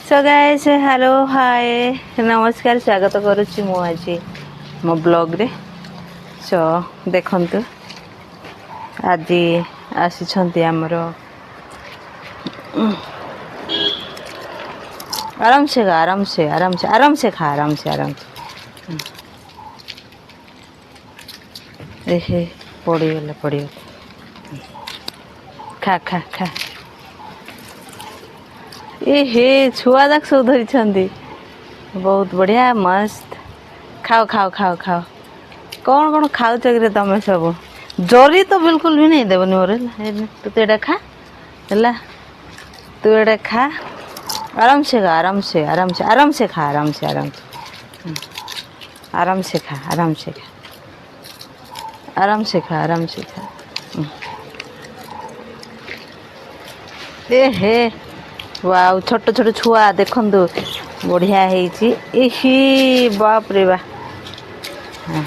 Show guys, hello, ହାଏ, ନମସ୍କାର। ସ୍ୱାଗତ କରୁଛି ମୁଁ ଆଜି ମୋ ବ୍ଲଗ୍ରେ। ସୋ ଦେଖନ୍ତୁ, ଆଜି ଆସିଛନ୍ତି ଆମର। आराम से खा, आराम से, आराम से, आराम से खा, आराम से, आराम से। ଏ ପଡ଼ିଗଲା, ପଡ଼ିଗଲା। ଖା, ଖା, ଖା। ଏ ହେ, ଛୁଆ ଯାକ ସବୁ ଧରିଛନ୍ତି। ବହୁତ ବଢ଼ିଆ, ମସ୍ତ। ଖାଅ, ଖାଅ, ଖାଅ, ଖାଅ। କ'ଣ କ'ଣ ଖାଉଛ କିରେ ତମେ ସବୁ? ଜରି ତ ବିଲକୁଲ ବି ନେଇ ଦେବନି ମୋର। ହେଲା, ତୁ ତ ଏଇଟା ଖା। ହେଲା, ତୁ ଏଇଟା ଖା। आराम से खा, आराम से, आराम से, आराम से खा, आराम से, आराम से, आराम से खा, आराम से खा, आराम से खा, आराम से खा। ଏ ହେ, ୱାଉ, ଛୋଟ ଛୋଟ ଛୁଆ ଦେଖନ୍ତୁ, ବଢ଼ିଆ ହେଇଛି। ଏହି ବାପରେ ବା। ହଁ,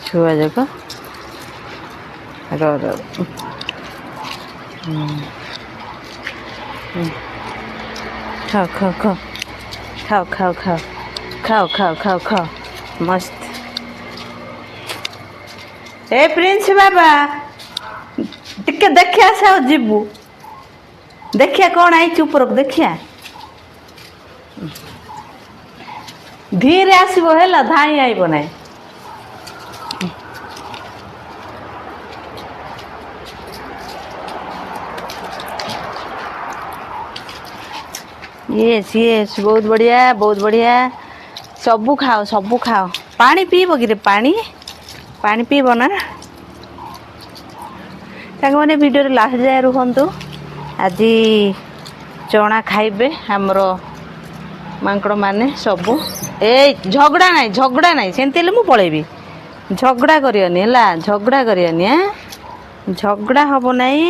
ଛୁଆ ଯାକ। ର ର। ଖାଅ, ଖାଅ, ଖାଅ, ଖାଅ, ଖାଅ, ଖାଅ, ଖାଅ, ଖାଅ, ଖାଅ, ଖାଅ। ମସ୍ତ। ଏ ପ୍ରିନ୍ସ ବାବା, ଟିକେ ଦେଖି ଆସ, ଆଉ ଯିବୁ। ଦେଖିଆ କ'ଣ ଆଇଛି ଉପରକୁ, ଦେଖିଆ। ଧୀରେ ଆସିବ ହେଲା, ଧାଇଁ ଆଇବ ନାହିଁ। ୟେସ୍ ୟେସ୍, ବହୁତ ବଢ଼ିଆ, ବହୁତ ବଢ଼ିଆ। ସବୁ ଖାଅ, ସବୁ ଖାଅ। ପାଣି ପିଇବ କିରେ? ପାଣି, ପାଣି ପିଇବ ନା? ସାଙ୍ଗମାନେ, ଭିଡ଼ିଓରେ ଲାଷ୍ଟ ଯାଏ ରୁହନ୍ତୁ। ଆଜି ଚଣା ଖାଇବେ ଆମର ମାଙ୍କଡ଼ମାନେ ସବୁ। ଏଇ, ଝଗଡ଼ା ନାହିଁ, ଝଗଡ଼ା ନାହିଁ। ସେମିତି ହେଲେ ମୁଁ ପଳେଇବି। ଝଗଡ଼ା କରିବନି, ହେଲା? ଝଗଡ଼ା କରିବନି। ଆଁ, ଝଗଡ଼ା ହେବ ନାହିଁ।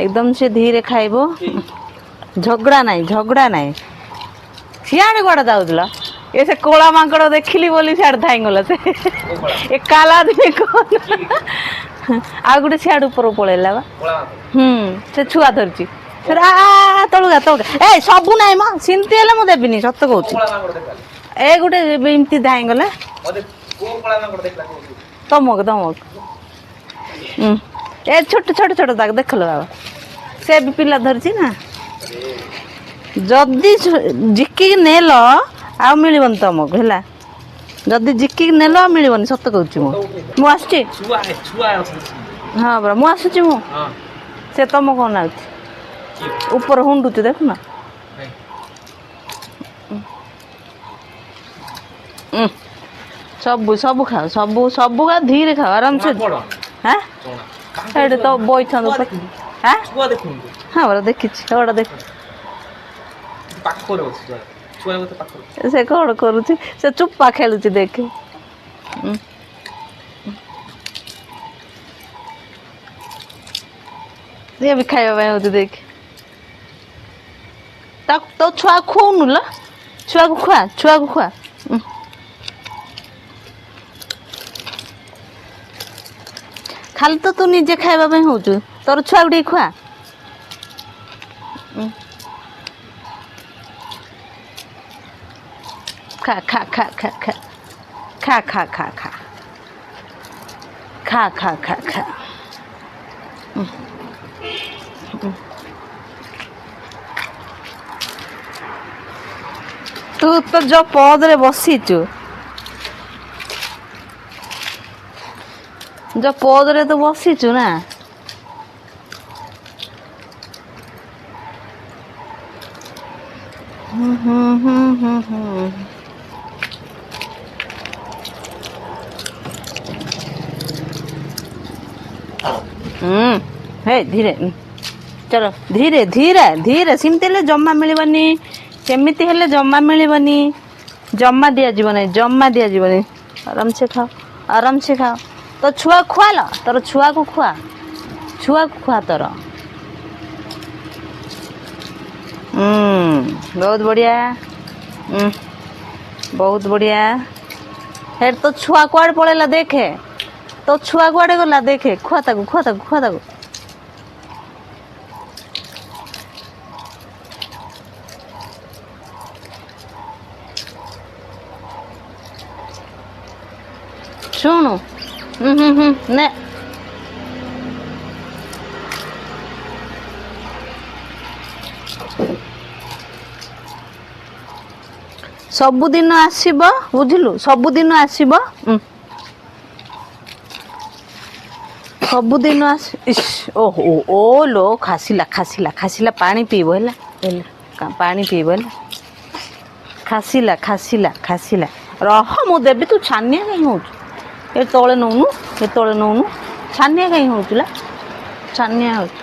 ଏକଦମ ସେ ଧୀରେ ଖାଇବ। ଝଗଡ଼ା ନାହିଁ, ଝଗଡ଼ା ନାହିଁ। ସିଆଡ଼େ କୁଆଡ଼େ ଯାଉଥିଲ? ଏ ସେ କଳା ମାଙ୍କଡ଼ ଦେଖିଲି ବୋଲି ସିଆଡ଼େ ଧାଇଁଗଲା ସେ। ଏ କାଲା ଦିନେ କଣ ଆଉ ଗୋଟେ ସିଆଡ଼େ ଉପରକୁ ପଳେଇଲା ବା। ହୁଁ, ସେ ଛୁଆ ଧରିଛି। ତଳୁଗା, ତଳୁଗା। ଏ ସବୁ ନାହିଁ ମ, ସେମିତି ହେଲେ ମୁଁ ଦେବିନି, ସତ କହୁଛି। ଏ ଗୋଟେ ଏମିତି ଧାଇଁଗଲା ତମକୁ, ତମକୁ। ଏ ଛୋଟ ଛୋଟ ଛୋଟ ତାକୁ ଦେଖିଲ ବାବା, ସେ ବି ପିଲା ଧରିଛି ନା। ଯଦି ଝିକିକି ନେଲ, ଆଉ ମିଳିବନି ତମକୁ, ହେଲା? ଯଦି ଝିକିକି ନେଲ, ଆଉ ମିଳିବନି, ସତ କହୁଛି ମୁଁ। ମୁଁ ଆସୁଛି। ହଁ ପରା, ମୁଁ ଆସୁଛି ମୁଁ। ସେ ତମ କ'ଣ ଲାଗୁଛି, ଉପରେ ହୁଣ୍ଡୁଛି ଦେଖୁନ। ସବୁ, ସବୁ ଖାଅ, ସବୁ, ସବୁ ଖାଅ। ଧୀରେ ଖାଅ, ଆରାମସେ। ହଁ, ଏଠି ତ ବଇଛନ୍ତି ଉପରେ। ହଁ ପରା, ଦେଖିଛି। ଏଗୁଡ଼ା ଦେଖ, ସେ କ'ଣ କରୁଛି। ସେ ଚୁପା ଖେଳୁଛି ଦେଖେ। ସିଏ ବି ଖାଇବା ପାଇଁ ହଉଛି ଦେଖ। ତାକୁ ତୋ ଛୁଆକୁ ଖୁଉନୁ ଲ? ଛୁଆକୁ ଖୁଆ, ଛୁଆକୁ ଖୁଆ। ଖାଲି ତ ତୁ ନିଜେ ଖାଇବା ପାଇଁ ହଉଛୁ, ତୋର ଛୁଆକୁ ଟିକେ ଖୁଆ। ଖା, ଖା, ଖା, ଖା, ଖା, ଖା, ଖା, ଖା, ଖା, ଖା, ଖା, ଖା, ଖା। ତୁ ତ ଯୋଉ ପଦରେ ବସିଛୁ, ଯୋଉ ପଦରେ ତୁ ବସିଛୁ ନା। ହୁଁ ହୁଁ ହୁଁ ହୁଁ ହୁଁ ହୁଁ। ହେ, ଧୀରେ ଚଲ, ଧୀରେ ଧୀରେ ଧୀରେ। ସେମିତି ହେଲେ ଜମା ମିଳିବନି, ସେମିତି ହେଲେ ଜମା ମିଳିବନି। ଜମା ଦିଆଯିବ ନାହିଁ, ଜମା ଦିଆଯିବନି। ଆରାମସେ ଖାଅ, ଆରାମସେ ଖାଅ। ତୋ ଛୁଆ ଖୁଆଲ, ତୋର ଛୁଆକୁ ଖୁଆ, ଛୁଆକୁ ଖୁଆ ତୋର। ବହୁତ ବଢ଼ିଆ, ବହୁତ ବଢ଼ିଆ। ହେଠି ତୋ ଛୁଆ କୁଆଡ଼େ ପଳେଇଲା ଦେଖେ। ତୋ ଛୁଆ କୁଆଡ଼େ ଗଲା ଦେଖେ। ଖୁଆ ତାକୁ, ଖୁଆ ତାକୁ, ଖୁଆ ତାକୁ। ଶୁଣୁ। ହୁଁ ହୁଁ ହୁଁ ନେ। ସବୁଦିନ ଆସିବ, ବୁଝିଲୁ? ସବୁଦିନ ଆସିବ। ସବୁଦିନ ଆସ। ଇସ୍, ଓହୋ, ଓ ଲୋ, ଖାସିଲା, ଖାସିଲା, ଖାସିଲା। ପାଣି ପିଇବ ହେଲା, ହେଲା, ପାଣି ପିଇବ ହେଲା। ଖାସିଲା, ଖାସିଲା, ଖାସିଲା। ରହ, ମୁଁ ଦେବି। ତୁ ଛାନିଆ କାହିଁ ହେଉଛୁ? ଏ ତଳେ ନଉନୁ, ଏ ତଳେ ନଉନୁ। ଛାନିଆ କାହିଁ ହେଉଛୁ ଲା? ଛାନିଆ ହେଉଛୁ।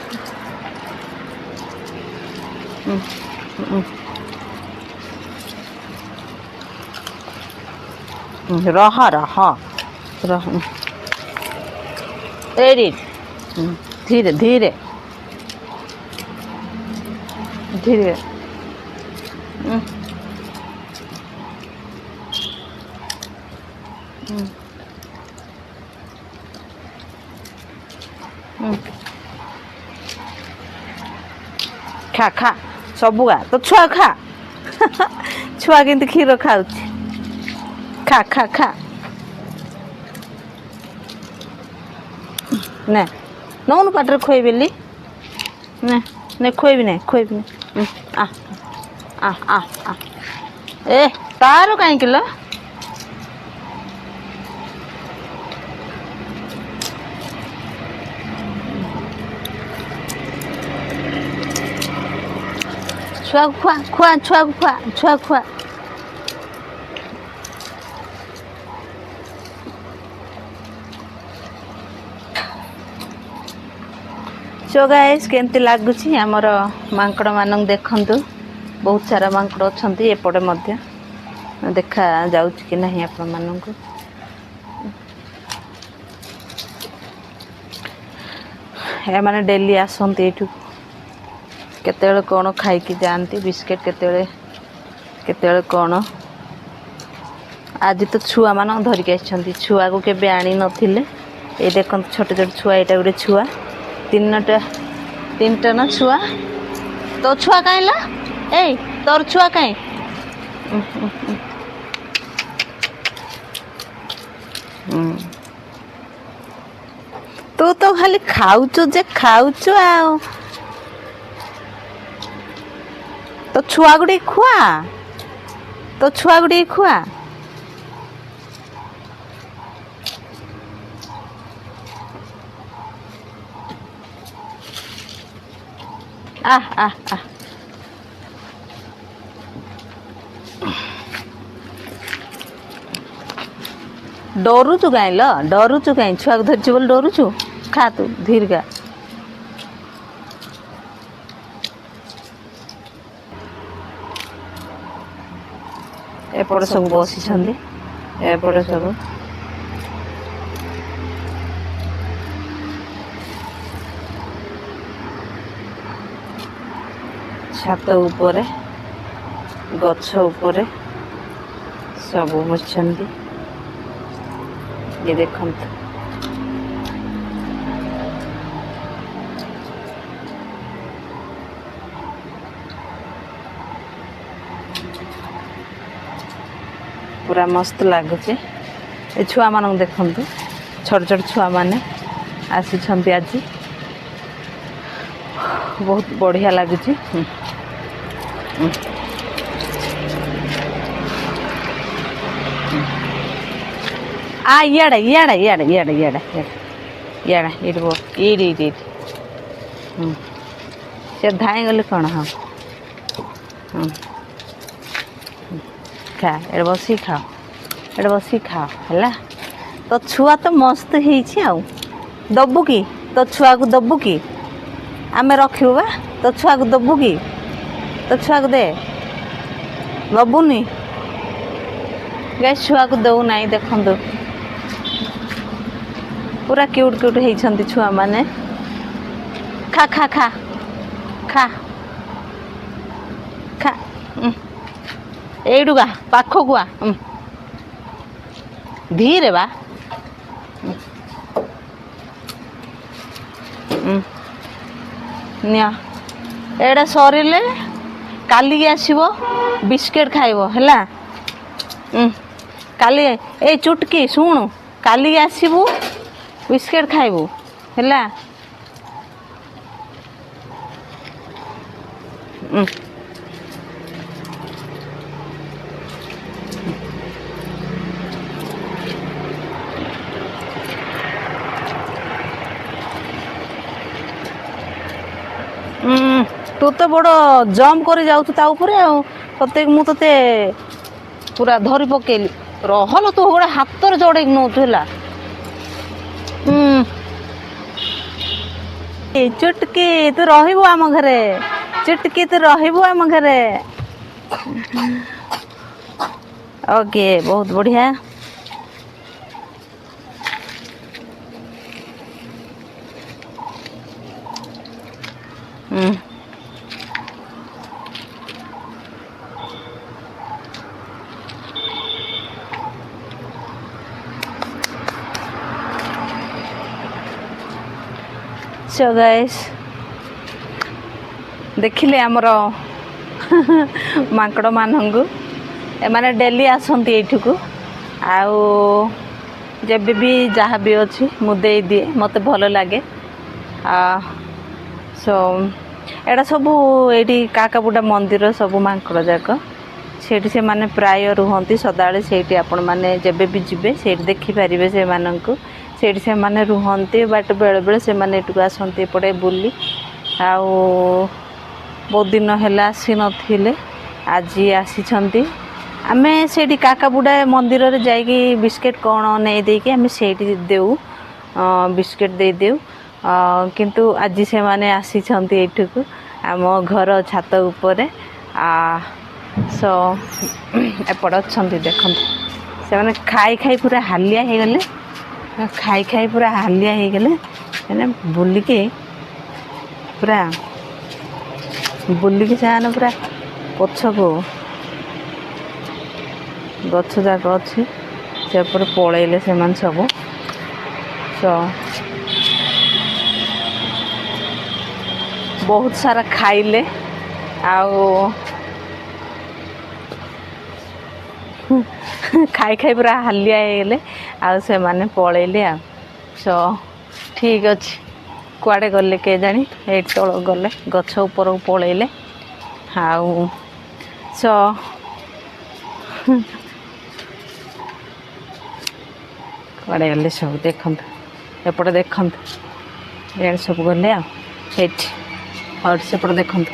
ରହ, ରହ, ରହ। ଏଇଠି ଧୀରେ ଧୀରେ ଧୀରେ। ଉଁ, ଉଁ, ଉଁ। ଖା, ଖା, ସବୁ ଖା। ତୋ ଛୁଆ ଖା। ଛୁଆ କେମିତି କ୍ଷୀର ଖାଉଛି। ଖା, ଖା, ଖା। ନେ, ନଉନୁ, ପାଟିରେ ଖୋଇବେଲି। ନେ, ନେ, ଖୋଇବି ନେ, ଖୋଇବି ନେ। ଆ, ଆ, ଆ, ଆ। ଏ ତାର କାହିଁକି ଲୋ? ଛୁଆକୁ ଖୁଆ, ଖୁଆ, ଛୁଆକୁ ଖୁଆ, ଛୁଆକୁ ଖୁଆ। ସୋ ଗାଇସ୍, କେମିତି ଲାଗୁଛି ଆମର ମାଙ୍କଡ଼ମାନଙ୍କୁ? ଦେଖନ୍ତୁ, ବହୁତ ସାରା ମାଙ୍କଡ଼ ଅଛନ୍ତି ଏପଟେ ମଧ୍ୟ। ଦେଖା ଯାଉଛି କି ନାହିଁ ଆପଣମାନଙ୍କୁ? ଏମାନେ ଡେଲି ଆସନ୍ତି ଏଇଠୁ, କେତେବେଳେ କ'ଣ ଖାଇକି ଯାଆନ୍ତି, ବିସ୍କେଟ୍ କେତେବେଳେ, କେତେବେଳେ କ'ଣ। ଆଜି ତ ଛୁଆମାନଙ୍କୁ ଧରିକି ଆସିଛନ୍ତି, ଛୁଆକୁ କେବେ ଆଣି ନଥିଲେ। ଏଇ ଦେଖନ୍ତୁ, ଛୋଟ ଛୋଟ ଛୁଆ। ଏଇଟା ଗୋଟେ ଛୁଆ, ତିନିଟା, ତିନିଟା ନା ଛୁଆ। ତୋ ଛୁଆ କାଇଁ ଲା? ଏଇ, ତୋର ଛୁଆ କାଇଁ? ଉଁ, ଉଁ, ଉଁ। ହୁଁ। ତୁ ତ ଖାଲି ଖାଉଛୁ ଯେ ଖାଉଛୁ, ଆଉ ତୋ ଛୁଆକୁ ଟିକେ ଖୁଆ, ତୋ ଛୁଆକୁ ଟିକେ ଖୁଆ। ଆ, ଆ, ଆ। ଡରୁଛୁ କାଇଁ ଲ? ଡରୁଛୁ କାଇଁ? ଛୁଆକୁ ଧରିଛୁ ବୋଲି ଡରୁଛୁ? ଖା ତୁ, ଧୀର ଖା। ଏପଟେ ସବୁ ବସିଛନ୍ତି, ଏପଟେ ସବୁ। ଛାତ ଉପରେ, ଗଛ ଉପରେ ସବୁ ବସିଛନ୍ତି। ଇଏ ଦେଖନ୍ତୁ, ପୁରା ମସ୍ତ ଲାଗୁଛି। ଏ ଛୁଆମାନଙ୍କୁ ଦେଖନ୍ତୁ, ଛୋଟ ଛୋଟ ଛୁଆମାନେ ଆସିଛନ୍ତି ଆଜି। ବହୁତ ବଢ଼ିଆ ଲାଗୁଛି। ହୁଁ, ହୁଁ। ଆ, ଇଆଡ଼େ, ଇଆଡ଼େ, ଇଆଡ଼େ, ଇଆଡ଼େ, ଇଆଡ଼େ, ଇଆଡ଼େ, ଇଆଡ଼େ। ଏଇଠି ବସ, ଏଇଠି, ଏଇଠି, ଏଇଠି। ହୁଁ, ସେ ଧାଇଁ ଗଲେ କ'ଣ? ହଁ ହଁ, ଖା, ଏଠି ବସିକି ଖାଅ, ଏଠି ବସିକି ଖାଅ। ହେଲା, ତୋ ଛୁଆ ତ ମସ୍ତ ହେଇଛି। ଆଉ ଦବୁ କି? ତୋ ଛୁଆକୁ ଦବୁ କି? ଆମେ ରଖିବୁ ବା। ତୋ ଛୁଆକୁ ଦବୁ କି? ତୋ ଛୁଆକୁ ଦେ। ଦବୁନି? ଗାଈ ଛୁଆକୁ ଦଉନାହିଁ। ଦେଖନ୍ତୁ, ପୁରା କ୍ୟୁଟ୍ କ୍ୟୁଟ୍ ହେଇଛନ୍ତି ଛୁଆମାନେ। ଖା, ଖା, ଖା, ଖା, ଖା। ଏଇଠୁ ଆ, ପାଖକୁ ଆ। ଧୀରେ ବା। ଉଁ, ନିଅ। ଏଇଟା ସରିଲେ କାଲିକି ଆସିବ, ବିସ୍କେଟ୍ ଖାଇବ, ହେଲା? କାଲି। ଏଇ ଚୁଟକି, ଶୁଣୁ, କାଲି ଆସିବୁ, ବିସ୍କେଟ୍ ଖାଇବୁ, ହେଲା? ଉଁ। ଉଁ, ତୁ ତ ବଡ଼ ଜମ୍ପ କରି ଯାଉଛୁ ତା ଉପରେ, ଆଉ ତତେ ମୁଁ ତତେ ପୁରା ଧରି ପକେଇଲି। ରହଲ, ତୁ ଗୋଟେ ହାତରେ ଚଢ଼େଇକି ନଉଛୁ, ହେଲା? ହୁଁ, ଚୁଟକି, ତୁ ରହିବୁ ଆମ ଘରେ। ଚୁଟକି, ତୁ ରହିବୁ ଆମ ଘରେ। ଓକେ, ବହୁତ ବଢ଼ିଆ। ହୁଁ। ସୋ ଗାଇସ୍, ଦେଖିଲେ ଆମର ମାଙ୍କଡ଼ମାନଙ୍କୁ। ଏମାନେ ଡେଲି ଆସନ୍ତି ଏଇଠିକୁ, ଆଉ ଯେବେ ବି ଯାହା ବି ଅଛି ମୁଁ ଦେଇଦିଏ, ମୋତେ ଭଲ ଲାଗେ। ସୋ ଏଇଟା ସବୁ ଏଇଠି କାକାବୁଡ଼ା ମନ୍ଦିର, ସବୁ ମାଙ୍କଡ଼ ଯାକ ସେଇଠି ସେମାନେ ପ୍ରାୟ ରୁହନ୍ତି ସଦାବେଳେ ସେଇଠି। ଆପଣମାନେ ଯେବେ ବି ଯିବେ, ସେଇଠି ଦେଖିପାରିବେ ସେମାନଙ୍କୁ। ସେଇଠି ସେମାନେ ରୁହନ୍ତି, ବଟ୍ ବେଳେବେଳେ ସେମାନେ ଏଠିକୁ ଆସନ୍ତି ଏପଟେ ବୁଲି। ଆଉ ବହୁତ ଦିନ ହେଲା ଆସିନଥିଲେ, ଆଜି ଆସିଛନ୍ତି। ଆମେ ସେଇଠି କାକାବୁଡ଼ା ମନ୍ଦିରରେ ଯାଇକି ବିସ୍କେଟ୍ କ'ଣ ନେଇ ଦେଇକି ଆମେ ସେଇଠି ଦେଉ, ବିସ୍କେଟ୍ ଦେଇଦେଉ। କିନ୍ତୁ ଆଜି ସେମାନେ ଆସିଛନ୍ତି ଏଇଠିକୁ, ଆମ ଘର ଛାତ ଉପରେ। ସୋ ଏପଟେ ଅଛନ୍ତି, ଦେଖନ୍ତୁ। ସେମାନେ ଖାଇ ଖାଇ ପୁରା ହାଲିଆ ହେଇଗଲେ, ଖାଇ ଖାଇ ପୁରା ହାଲିଆ ହେଇଗଲେ। ମାନେ ବୁଲିକି, ପୁରା ବୁଲିକି ସେମାନେ ପୁରା ପଛକୁ ଗଛ ଯାକ ଅଛି ସେପଟେ ପଳେଇଲେ ସେମାନେ ସବୁ। ସୋ ବହୁତ ସାରା ଖାଇଲେ, ଆଉ ଖାଇ ଖାଇ ପୁରା ହାଲିଆ ହେଇଗଲେ, ଆଉ ସେମାନେ ପଳେଇଲେ। ଆଉ ସୋ ଠିକ୍ ଅଛି। କୁଆଡ଼େ ଗଲେ କେଜାଣି? ଏଇଠି ତଳକୁ ଗଲେ, ଗଛ ଉପରକୁ ପଳେଇଲେ। ଆଉ ସୋ କୁଆଡ଼େ ଗଲେ ସବୁ? ଦେଖନ୍ତୁ, ଏପଟେ ଦେଖନ୍ତୁ, ଇଆଡ଼େ ସବୁ ଗଲେ। ଆଉ ସେଇଠି, ଆଉ ସେପଟେ ଦେଖନ୍ତୁ,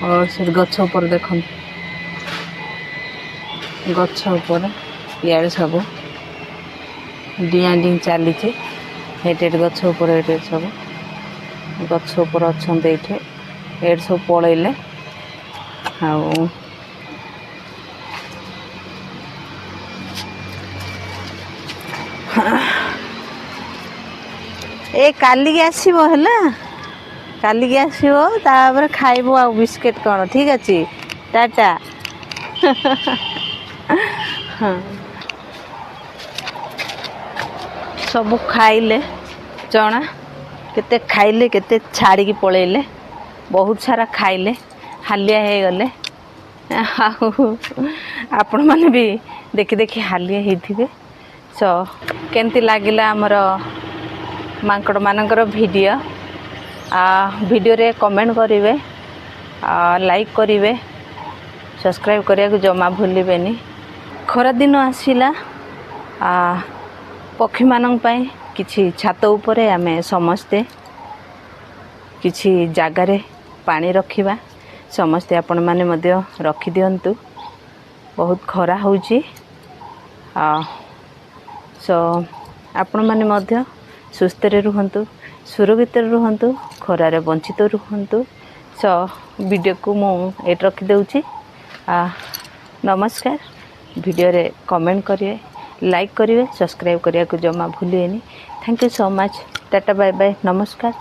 ଆଉ ସେଠି ଗଛ ଉପରେ ଦେଖନ୍ତୁ, ଗଛ ଉପରେ ଇଆଡ଼େ ସବୁ ଡିଆଁ ଡିଁ ଚାଲିଛି। ଏଇଠି ଏଠି ଗଛ ଉପରେ, ଏଇଠି ସବୁ ଗଛ ଉପରେ ଅଛନ୍ତି ଏଇଠି। ଏଇଠି ସବୁ ପଳେଇଲେ। ଆଉ ଏ କାଲିକି ଆସିବ, ହେଲା? କାଲିକି ଆସିବ, ତାପରେ ଖାଇବୁ ଆଉ ବିସ୍କେଟ୍ କ'ଣ। ଠିକ୍ ଅଛି, ଟାଟା। ହଁ, ସବୁ ଖାଇଲେ ଚଣା, କେତେ ଖାଇଲେ, କେତେ ଛାଡ଼ିକି ପଳେଇଲେ। ବହୁତ ସାରା ଖାଇଲେ, ହାଲିଆ ହେଇଗଲେ। ଆଉ ଆପଣମାନେ ବି ଦେଖି ଦେଖି ହାଲିଆ ହେଇଥିବେ। ସୋ କେମିତି ଲାଗିଲା ଆମର ମାଙ୍କଡ଼ମାନଙ୍କର ଭିଡ଼ିଓ? ଭିଡ଼ିଓରେ କମେଣ୍ଟ କରିବେ, ଲାଇକ୍ କରିବେ, ସବସ୍କ୍ରାଇବ୍ କରିବାକୁ ଜମା ଭୁଲିବେନି। ଖରାଦିନ ଆସିଲା, ପକ୍ଷୀମାନଙ୍କ ପାଇଁ କିଛି ଛାତ ଉପରେ ଆମେ ସମସ୍ତେ କିଛି ଜାଗାରେ ପାଣି ରଖିବା। ସମସ୍ତେ ଆପଣମାନେ ମଧ୍ୟ ରଖିଦିଅନ୍ତୁ। ବହୁତ ଖରା ହେଉଛି। ସୋ ଆପଣମାନେ ମଧ୍ୟ ସୁସ୍ଥରେ ରୁହନ୍ତୁ, ସୁରକ୍ଷିତରେ ରୁହନ୍ତୁ, ଖରାରେ ବଞ୍ଚିତ ରୁହନ୍ତୁ। ସୋ ଭିଡ଼ିଓକୁ ମୁଁ ଏଇଠି ରଖିଦେଉଛି। ନମସ୍କାର। ଭିଡ଼ିଓରେ କମେଣ୍ଟ କରିବେ, ଲାଇକ୍ କରିବେ, ସବସ୍କ୍ରାଇବ୍ କରିବାକୁ ଜମା ଭୁଲିବେନି। Thank you so much. Tata, bye bye, ନମସ୍କାର।